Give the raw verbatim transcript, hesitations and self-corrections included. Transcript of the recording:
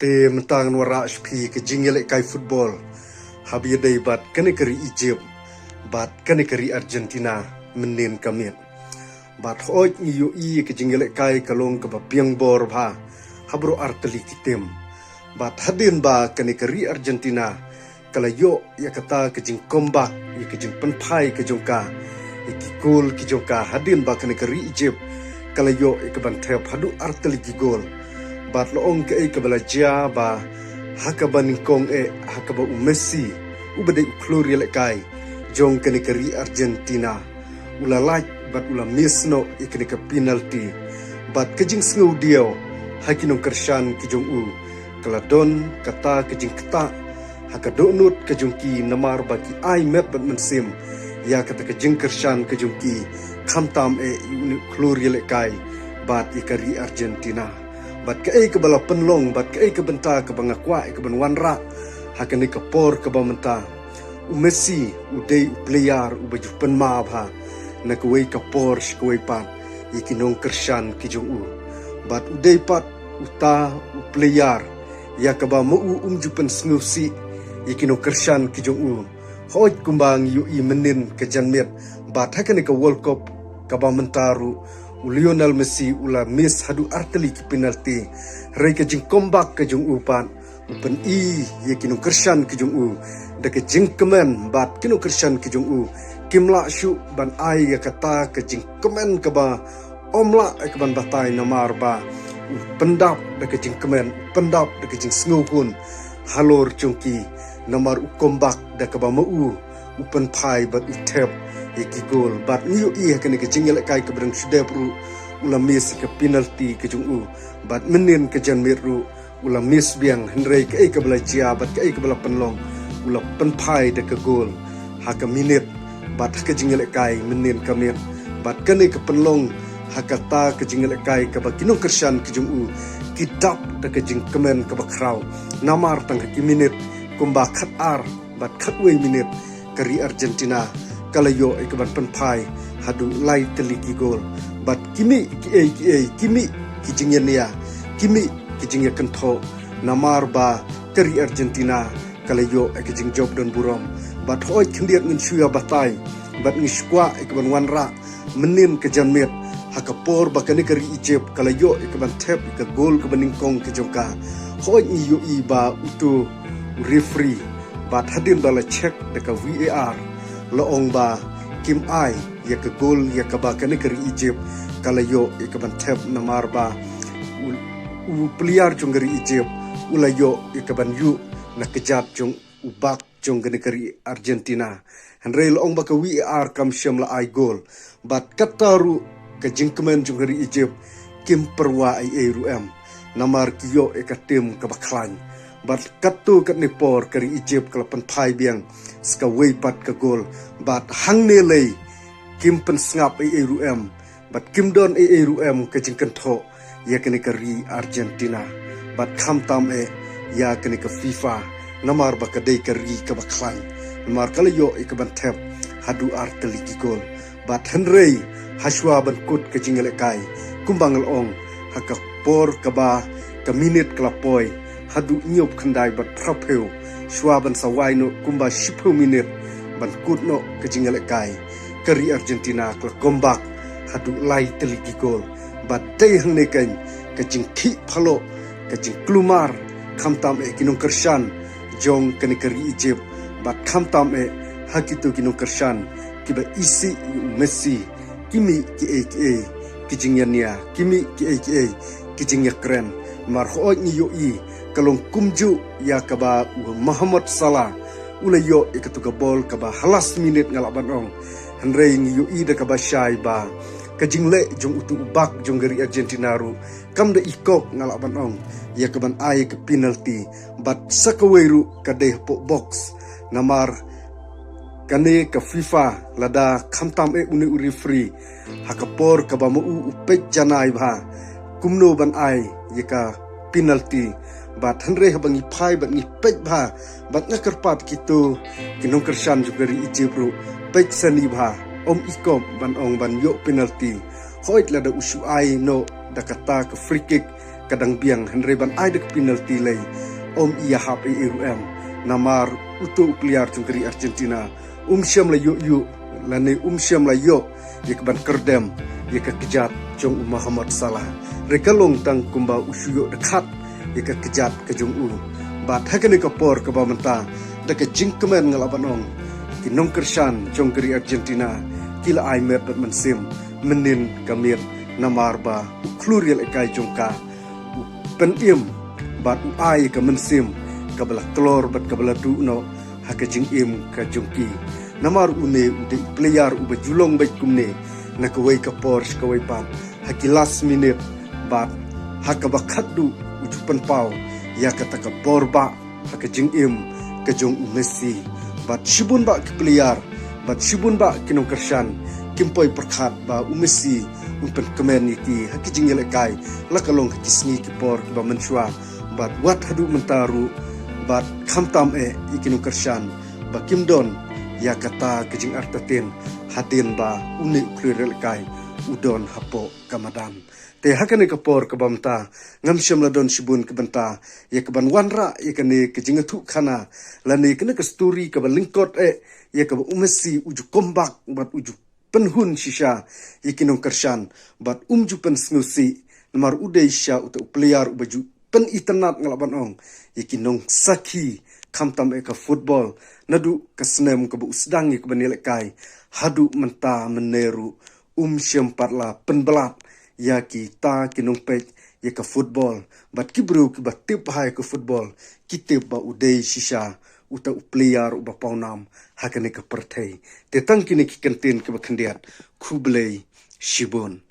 Te mynta ngan wanrah sha phi ka jingïalehkai football haba ïadei bad kane ka ri Egypt bad kane ka ri Argentina mynnin ka miet. Bad hooid ngi ïohi ka jingïalehkai ka long kaba biang bor bha ha baroh artylli ki tim. Bad hadien ba kane ka ri Argentina ka la ïoh ïa kata ka jingcomeback, ïa ka jingpynphai ka jong ka, ïa ki gol ki jong ka, hadien ba kane ka ri Egypt ka la ïoh ïa kaban thep haduh artylli ki gol. Bad la ong kaei kaba la jia ba ha kaba nyngkong eh, ha kaba u Messi uba dei u khlur ïalehkai jong kane ka ri Argentina u la lait bad u la miss noh ïa kane ka penalty. Bad ka jingsngewdiaw ha ki nongkyrshan ki jong u ka la don kata ka jingktah ha ka dohnud ka jong ki namar ba ki ai met bad mynsiem ïa kata ka jingkyrshan ka jong ki, khamtam eh ïa une u khlur ïalehkai bad ïa ka ri Argentina. Bad kaei kaba la pynlong bad kaei ka bynta kaba nga kwah ïa kaban wanrah ha kane ka por kaba mynta, u Messi u dei u player uba ju pynma bha na kawei ka por sha kawei pat ïa ki nongkyrshan ki jong u. Bad u dei pat uta u player ïa kaba ma u um ju pynsngewsih ïa ki nongkyrshan ki jong u. Hooid kumba ngi ïohi mynnin ka janmiet bad ha kane ka World Cup kaba mynta ruh, u Lionel Messi u la miss haduh artylli ki penalty. Hynrei ka jingcomeback ka jong u pat u pyni ïa ki nongkyrshan ki jong u da ka jingkmen bad ki nongkyrshan ki jong u kim lah shuh ban ai ïa kata ka jingkmen kaba ym lah ïa kaban batai namar ba u pyndap da ka jingkmen, u pyndap da ka jingsngewhun halor jong ki namar u comeback da kaba ma u u pynphai bad u thep ïa ki gol. Bad ngi ïohi ha kane ka jingïalehkai kaba dang shu dep ruh u la miss ïa ka penalty ka jong u. Bad mynnin ka janmiet ruh u la miss biang, hynrei kaei kaba la jia bad kaei kaba la pynlong, u la pynphai da ka gol ha ka minit bad ha ka jingïalehkai mynnin ka miet. Bad kane ka pynlong ha kata ka jingïalehkai kaba ki nongkyrshan ki jong u ki dap da ka jingkmen kaba khraw namar tang ha ki minit kumba khatar bad khatwei minit ka ri Argentina ka la ïoh ïa kaban pynphai haduh lai tylli ki gol. Bad ki mih kiei kiei, ki mih ki jingïania, ki mih ki jingïakynthoh namar ba ka ri Argentina ka la ïoh ïa ka jingjop don burom. Bad hooid khyndiat ngin shu ïa batai bad ngin shu kwah ïa kaban wanrah mynnin ka janmiet ha ka por ba kane ka ri Egypt ka la ïoh ïa kaban thep ïa ka gol kaba nyngkong ka jong ka. Hooid ngi ïohi ba uto u referee bad hadien ba la check da ka V A R la ong ba kim ai ïa ka gol ïa kaba kane ka ri Egypt ka la ïoh ïa kaban thep namar ba u, u player jong ka ri Egypt u la ïoh ïa kaban ïuh na kjat jong u back jong kane ka ri Argentina. Hynrei la ong ba ka V A R kam shym la ai gol. Bad kata ruh ka jingkmen jong ka ri Egypt kim pyrwa ei ei ruh em. Namar ki ïoh ïa ka tim kaba khlaiñ. Bad katto katne por ka ri Egypt ka la pynphai biang sa kawei pat ka gol. Bad hangne lei kim pynsngap ei ei ruh em. Bad kim don ei ei ruh em ka jingkynthoh ïa kane ka ri Argentina. Bad khamtam eh ïa kane ka FIFA namar ba ka dei ka ri kaba khlaiñ. Namar ka la ïoh ïa kaban thep haduh artylli ki gol. Bad hynrei hashwa ban kut ka jingïalehkai kumba nga la ong ha ka por kaba ka minit ka la poi haduh hynñiewphew khyndai bad phraphew, shwa ban sa wai noh kumba shiphew minit ban kut noh ka jingïalehkai, ka ri Argentina ka la comeback haduh lai tylli ki gol. Bad dei hangne keiñ ka jingkhih phaloh, ka jingkulmar, khamtam eh ki nongkyrshan jong kane ka ri Egypt bad khamtam eh ha kito ki nongkyrshan kiba isih ïa u Messi, ki mih kiei kiei ki jingïania, ki mih kiei kiei ki jingïakren. Namar hooid ngi ïohi ka long kumjuh ïa kaba u Mohamed Salah u la ïoh ïa kato ka bol kaba ha last minute nga lah ban ong. Hynrei ngi ïohi da kaba shai ba ka jingleh jong uto u back jong ka ri Argentina ruh kam da ikop nga lah ban ong ïa kaban ai ka penalty. Bad sa kawei ruh ka dei hapoh box. Namar kane ka FIFA lada khamtam eh une u referee ha ka por kaba ma u u peit janai bha kumno ban ai ïa ka penalty. Bad hynrei haba ngi phai bad ngi peit bha bad nga kyrpad kito ki nongkyrshan jong ka ri Egypt ruh peit sani bha, ym ikop ban ong ban ïoh penalty. Hooid lada u shu ai noh da kata ka free kick ka dang biang, hynrei ban ai da ka penalty lei, um ïahap ei ei ruh em. Namar uto u player jong ka ri Argentina um shym la ïoh ïoh, lane um shym la ïoh ïa ka ban kyrdem ïa ka kjat jong u Mohamed Salah. Hynrei ka long tang kumba u shu ïoh da khat ïa ka kjat ka jong u. Bad ha kane ka por kaba mynta, da ka jingkmen nga lah ban ong, ki nongkyrshan jong ka ri Argentina ki la ai miet bad mynsiem, mynnin ka miet, namar ba u khlur ïalehkai jong ka u pynim bad u ai ka mynsiem kaba la klor bad kaba la duh noh ha ka jingim ka jong ki. Namar une u dei u player uba ju long beit kumne, na kawei ka por sha kawei pat, ha ki last minute, bad ha kaba khatduh u ju pynpaw ïa kata ka bor bah ha ka jingim ka jong u Messi. Bad shibun bah ki player bad shibun bah ki nongkyrshan kim poi pyrkhat ba u Messi un pynkmen ïa ki ha ki jingïalehkai, la ka long ha ki sngi ki por kiba mynshuwa, bad wat haduh mynta ruh. Bad khamtam eh ïa ki nongkyrshan ba kim don ïa kata ka jingartatien hadien ba une u khlur ïalehkai u don hapoh ka madan. Te ha kane ka por kaba mynta, ngam shym la don shibun ka bynta ïa ka ban wanrah ïa kane ka jingïathuhkhana, lane kane ka story kaba lyngkot eh ïa kaba u Messi u ju comeback bad u ju pynhun shisha ïa ki nongkyrshan, bad um ju pynsngewsih, namar u dei shisha uta u player uba ju pynitynnad, nga lah ban ong, ïa ki nongsakhi khamtam eh ka football, naduh ka snem kaba u sdang ïa ka ban ïalehkai haduh mynta mynne ruh, um shym pat la pynblad ïa kita ki nongpeit ïa ka football. Bad ki briew kiba tip bha ïa ka football ki tip ba u dei shisha uta u player uba pawnam ha kane ka pyrthei. Te tang kine ki kyntien kiba khyndiat, khublei shibun.